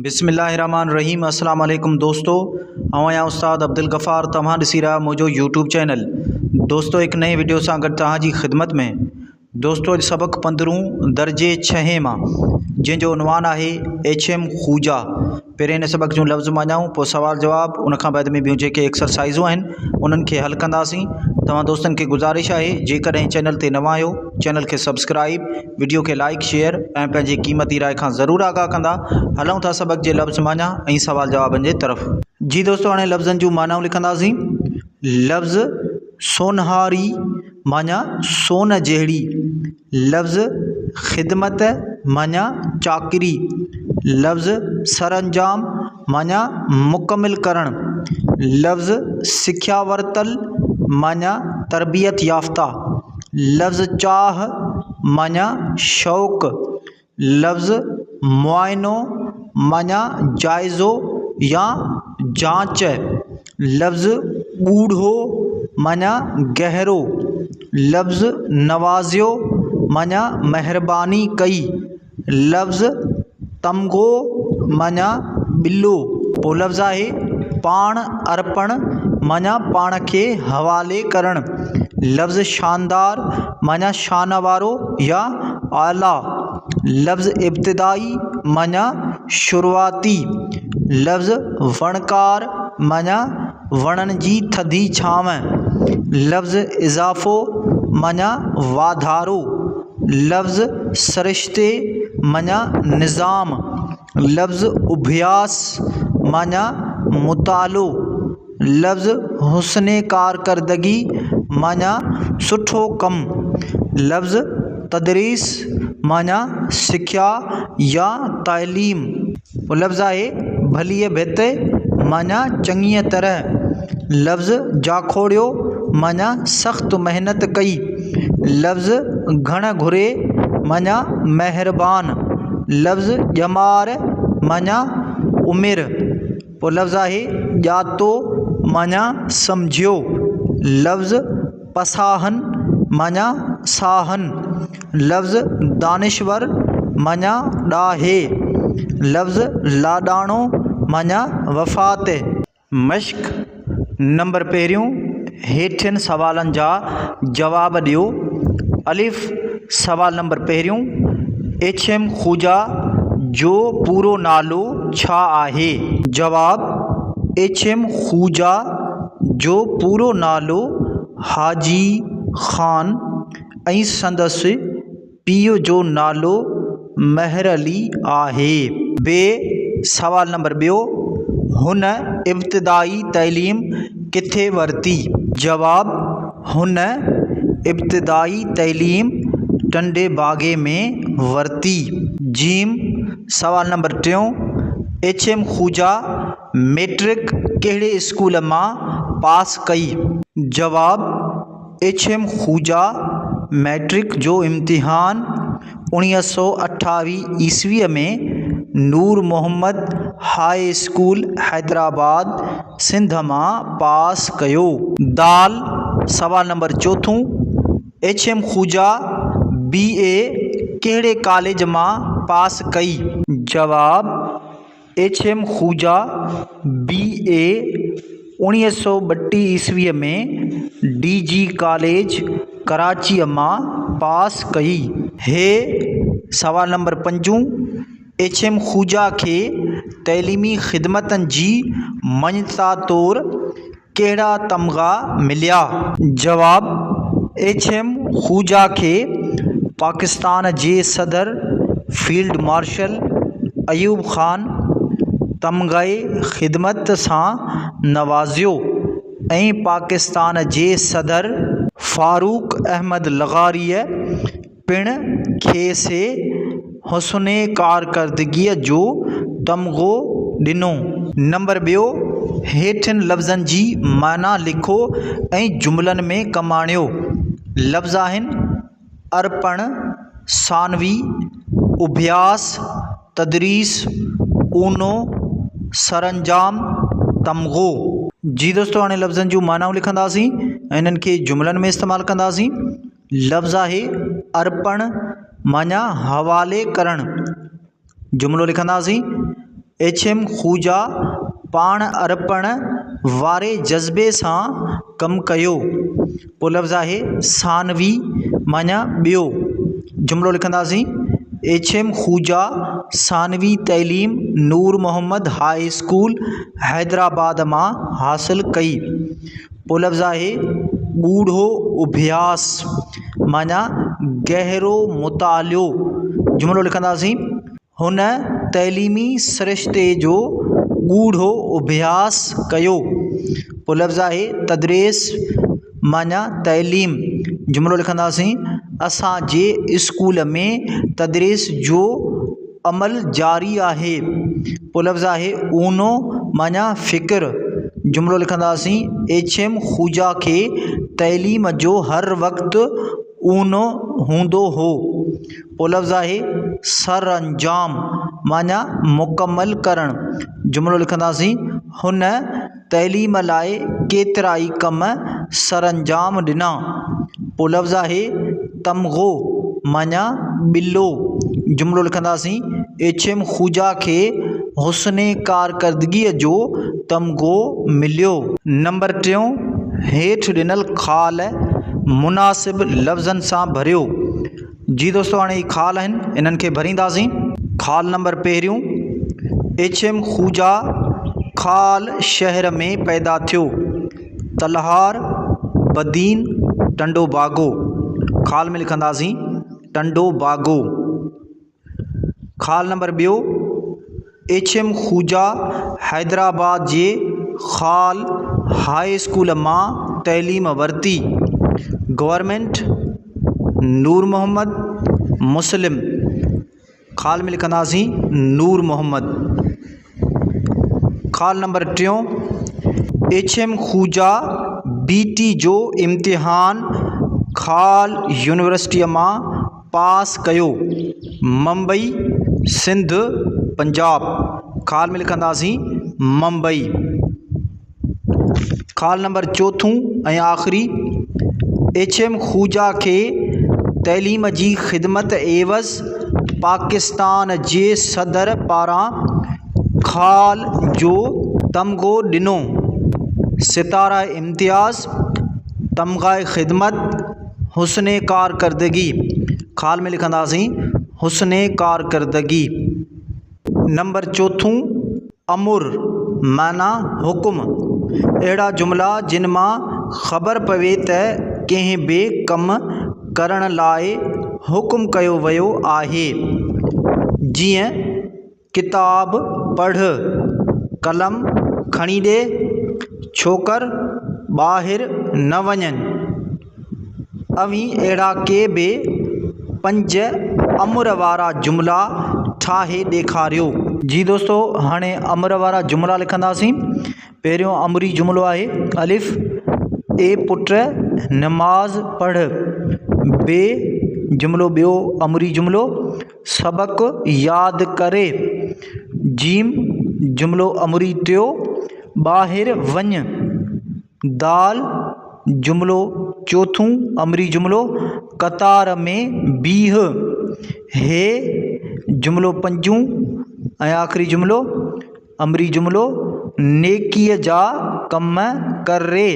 بسم الله الرحمن الرحيم السلام عليڪم دوستو آئون آهيان استاد عبدالغفار توهان ڏسي رهيا منهنجو يوٽيوب چينل دوستو هڪ نئين وڊيو سان گڏ توهان جي خدمت ۾ دوستو اڄ سبق پندرهون درجي ڇهين مان جنهن جو عنوان آهي ايڇ ايم خوجا پهرين هن سبق جون لفظ معنائون پوء سوال جواب ان کان بعد ۾ ٻيون جيڪي ايڪسرسائزون آهن انهن کي حل ڪنداسين توهان دوستن کي گذارش آهي جيڪڏهن چينل تي نوان آهيو چينل کي سبسڪرائب وڊيو کي لائيڪ شيئر ۽ پنهنجي قيمتي راء کان ضرور آگاهه ڪندا. هلون ٿا سبق جي لفظ معنيٰ ۽ سوال جوابن جي طرف. جي دوستو هاڻي لفظن جون معنائون لکنداسين. لفظ سونهاري معنيٰ سون جهڙي. لفظ خدمت معنيٰ چاڪري. لفظ سرانجام معنيٰ مڪمل ڪرڻ. لفظ سکيا ورتل معنيٰ تربيت يافته. لفظ چاهه معنيٰ شوق. لفظ معائنو معنيٰ جائزو يا جانچ. لفظ ڳوڙهو معنيٰ گهرو. لفظ نوازيو معنيٰ مهرباني ڪئي. لفظ تمغو معنيٰ ٻلو. پوء لفظ آهي پاڻ ارپڻ معنيٰ پاڻ کي حوالي ڪرڻ. لفظ شاندار معنيٰ شان وارو يا اعليٰ. لفظ ابتدائي معنيٰ شروعاتي. لفظ وڻڪار معنيٰ وڻن جي ٿڌي ڇانو. لفظ اضافو معنيٰ واڌارو. لفظ سرشتي معنيٰ نظام، لفظ اڀياس معنيٰ مطالعو، لفظ حسن ڪارڪردگي معنيٰ سٺو ڪم، لفظ تدريس معنيٰ سکيا يا تعليم. لفظ آهي ڀليء ڀت معنيٰ چڱيء طرح. لفظ جاکوڙيو معنيٰ سخت محنت ڪئي. لفظ گهڻ گهري معنيٰ مهربان. لفظ ڄمار معنيٰ عمر. پوء لفظ آهي ڄاتو معنيٰ سمجهيو. لفظ پساهن معنيٰ ساهن. لفظ دانشور معنيٰ ڏاهي. لفظ لاڏاڻو معنيٰ وفات. مشق نمبر پهريون هيٺين سوالن جا جواب ڏيو. الف، سوال نمبر پهريون، ايڇ ايم خوجا جو پورو نالو ڇا آهي؟ جواب، ايڇ ايم خوجا جو پورو نالو حاجي خان ۽ سندس پيء جو نالو مهر علي آهي. ب سوال نمبر ٻيو، هن ابتدائي تعليم ڪٿي ورتي؟ جواب، هن ابتدائي تعليم ٽنڊي باگي ۾ ورتي. ج سوال نمبر ٽيون، ايڇ ايم خوجا مئٽرڪ ڪهڙي اسڪول مان پاس ڪئي؟ جواب، ايڇ ايم خوجا مئٽرڪ جو امتحان اڻويهه سو اٺاويهه عيسويء ۾ نور محمد هاء اسڪول حيدرآباد سنڌ مان پاس ڪيو. دال، سوال نمبر چوٿون، ايڇ ايم خوجا بي اي ڪهڙي ڪاليج مان پاس ڪئي؟ جواب، ايڇ ايم خوجا بي اي اڻويهه سو ٻٽيهه عيسويء ۾ ڊي جي ڪاليج ڪراچيء مان پاس ڪئي. هي سوال نمبر پنجون، ايڇ ايم خوجا کي تعليمي خدمتن جي مڃتا طور ڪهڙا تمغا مليا؟ جواب، ايڇ ايم خوجا کي پاڪستان جي صدر فيلڊ مارشل ايوب خان تمغه خدمت سان نوازيو ۽ پاڪستان جي صدر فاروق احمد لغاريء پڻ کيس حسن ڪارڪردگيء جو تمغو ڏنو. نمبر ٻيو، هيٺين لفظن جي معنيٰ لکو ۽ جملن ۾ ڪم آڻيو. لفظ آهن، ارپڻ، ثانوي، اڀياس، تدريس، اونو، سرانجام، تمغو. جي دوستو هاڻي لفظن جون معنائون لکنداسين ۽ انهن کي جملن ۾ استعمال ڪنداسين. لفظ آهي ارپڻ معنيٰ حوالي ڪرڻ. جملو لکنداسين، ايڇ ايم خوجا پاڻ ارپڻ واري جذبي سان ڪم ڪيو. پوء لفظ آهي ثانوي معنيٰ ٻيو. جملو لکنداسين، ايڇ ايم خوجا ثانوي تعليم نور محمد هاء اسڪول حيدرآباد مان حاصل ڪئي. پوء لفظ آهي ڳوڙهو اڀياس معنيٰ گهرو مطالعو. جملو لکنداسين، هن تعليمي سرشتي جو ڳوڙهو اڀياس ڪيو. پوء لفظ آهي تدريس معنيٰ تعليم. جملو لکنداسين، اسان جي اسڪول ۾ تدريس جو عمل جاري آهي. پوء لفظ آهي اونو معنيٰ فڪر. جملو لکنداسين، ايڇ ايم خوجا کي تعليم جو هر وقت اونو هوندو هو. پوء لفظ آهي سرانجام معنيٰ مڪمل ڪرڻ. جملو لکنداسين، هن تعليم لاء ڪيترائي ڪم سرانجام ڏنا. پوء لفظ آهي تمغو معنيٰ ٻلو. جملو لکنداسين، ايڇ ايم خوجا کي حسن ڪارڪردگيء جو تمغو مليو. نمبر ٽيون، هيٺ ڏنل خال مناسب لفظن سان ڀريو. جي دوستو هاڻي هي خال آهن انهن کي ڀرينداسين. خال نمبر پهريون، ايڇ ايم خوجا خال شهر ۾ پيدا ٿيو. تلهار، بدين، ٽنڊو باگو. خال ۾ لکنداسين ٽنڊو باگو. خال نمبر ٻيو، ايڇ ايم خوجا حيدرآباد جي خال هاء اسڪول مان تعليم ورتي. گورنمينٽ نور محمد مسلم. خال ۾ لکنداسين نور محمد. خال نمبر ٽيون، ايڇ ايم خوجا بي ٽي جو امتحان خال يونيورسٽيء مان پاس ڪيو. ممبئي، سنڌ، پنجاب. خال ۾ لکنداسين ممبئي. خال نمبر چوٿون ۽ آخري، ايڇ ايم خوجا کي تعليم جي خدمت عيوض پاڪستان جي صدر پاران خال جو تمغو ڏنو. ستاره امتياز، تمغه خدمت، حسن ڪارڪردگي، خال ۾ لکنداسين حسن ڪارڪردگي. نمبر چوٿون امر معنيٰ حڪم، اهڙا جملا جن مان خبر پوي ته ڪنهن به ڪم ڪرڻ لاء حڪم ڪيو ويو آهي، جيئن ڪتاب پڙهه، قلم کڻي ڏي، ڇوڪر ٻاهر نه وڃ. اوهين اهڙا ڪي به پنج امر وارا جملا ٺاهي ڏيکاريو. جي دوستو هاڻي امر وارا جملا لکنداسين. پهريون امري جملو آهي، الف، اي پٽ نماز پڙهه. ب، جملو ٻيو امري جملو، سبق ياد ڪري. جيم، جملو امري ٽيو، ٻاهر وڃ. دال، جملو چوٿون امري جملو، قطار ۾ بيهه. هي، جملو پنجون ۽ آخري جملو امري جملو، نيڪيء جا ڪم ڪري.